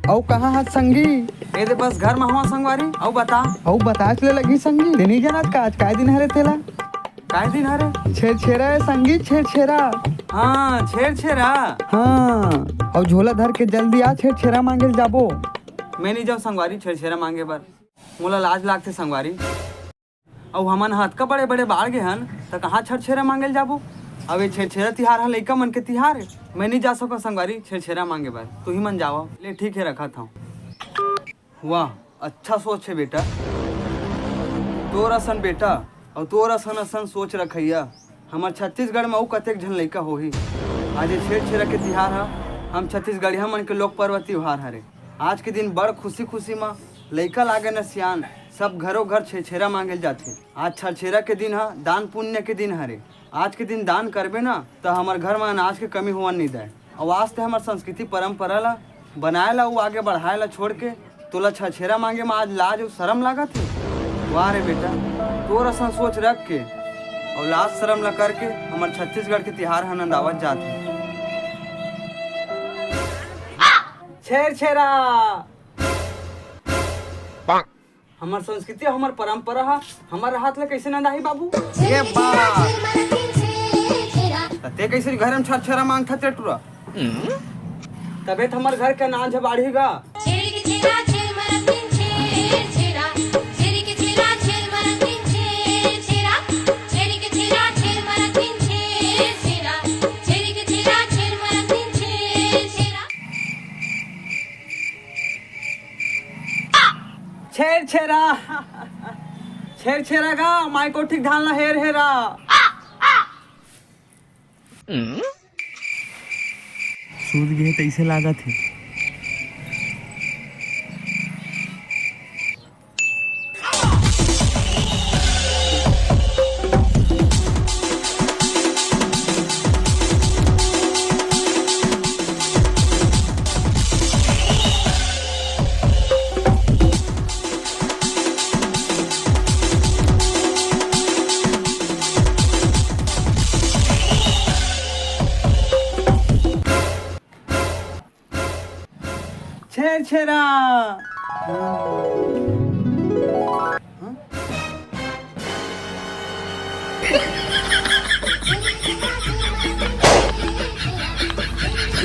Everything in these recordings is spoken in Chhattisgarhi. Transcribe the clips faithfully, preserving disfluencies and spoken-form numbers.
अउ कहाँ हस संगी? ए दे बस घर म हवा संगवारी। अउ बता। अउ बताच ले लगही संगी, ते नइ जानत का आज काय दिन हरे तेला? काय दिन हरे? छेरछेरा ए संगी, छेरछेरा। हाँ, छेरछेरा। हाँ, अउ झोला धर के जल्दी आ, छेरछेरा मांगे ल जाबो। मैं नइ जाव संगवारी छेरछेरा मांगे बर, मोला लाज लागथे संगवारी। अउ हमन ह अतका बड़े-बड़े बाढ़ गे हन, त कहाँ छेरछेरा मांगे ल जाबो? अउ ए छेरछेरा तिहार ह लइका मन के तिहार ए। मैं नइ जा सकव संगवारी छेरछेरा मांगे बर, तुही मन जावव। ले ठीक हे, रखत हंव। वाह, अच्छा सोच हे बेटा। तोर असन बेटा अउ तोर असन असन सोच रखइया हमर छत्तीसगढ़ म अउ कतेक झन लइका होही। आज ए छेरछेरा के तिहार ह हम छत्तीसगढ़िया मन के लोक पर्व तिहार हरे। आज के दिन बड़ खुशी-खुशी म लइका लागे न सियान, सब घरो घर छेरछेरा मांगे ल जाथे। आज छेरछेरा के दिन ह दान पुण्य के दिन हरे। आज के दिन दान करबे न, त हमर घर म अनाज के कमी होवन नइ दय। अउ आज ते हमर संस्कृति परंपरा ल बनाए ल अउ आगे बढ़ाए ल छोड़ के तोला छेरछेरा मांगे म आज लाज अउ शरम लागत हे? वाह रे बेटा, तोर असन सोच रख के अउ लाज शरम ल करके हमर छत्तीसगढ़ के तिहार ह नंदावत जात हे। छेरछेरा। हमर संस्कृति अउ हमर परंपरा ह हमर हाथ ले कइसे नंदाही बाबू? ये बात। त ते कइसे घर म छेरछेरा मांगथा टेटुरा? तबे त हमर घर के अनाज ह बाढ़ही गा। छेरछेरा। छेरछेरा गा, माई कोठी के धान ला हेर हेरा। सूत गे हे तइसे लागत हे। छेरछेरा।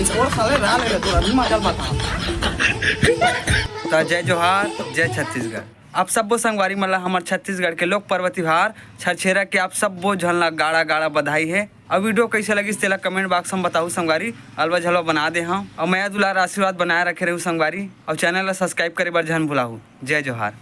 छोड़ साले, रा ले ले, तोर अभी मजा बता। त जय जोहार, जय छत्तीसगढ़। आप सब्बो संगवारी मन ला हमर छत्तीसगढ़ के लोक पर्व तिहार छेरछेरा के आप सब्बो झन ला गाड़ा गाड़ा बधाई हे। अउ video कइसे लगिस तेला comment box म बताहू संगवारी। अलवा झलवा बना दे हंव। अउ मया दुलार आशीर्वाद बनाए रखे रहू संगवारी। अउ channel ला subscribe करे बर झन भुलाहू। जय जोहार।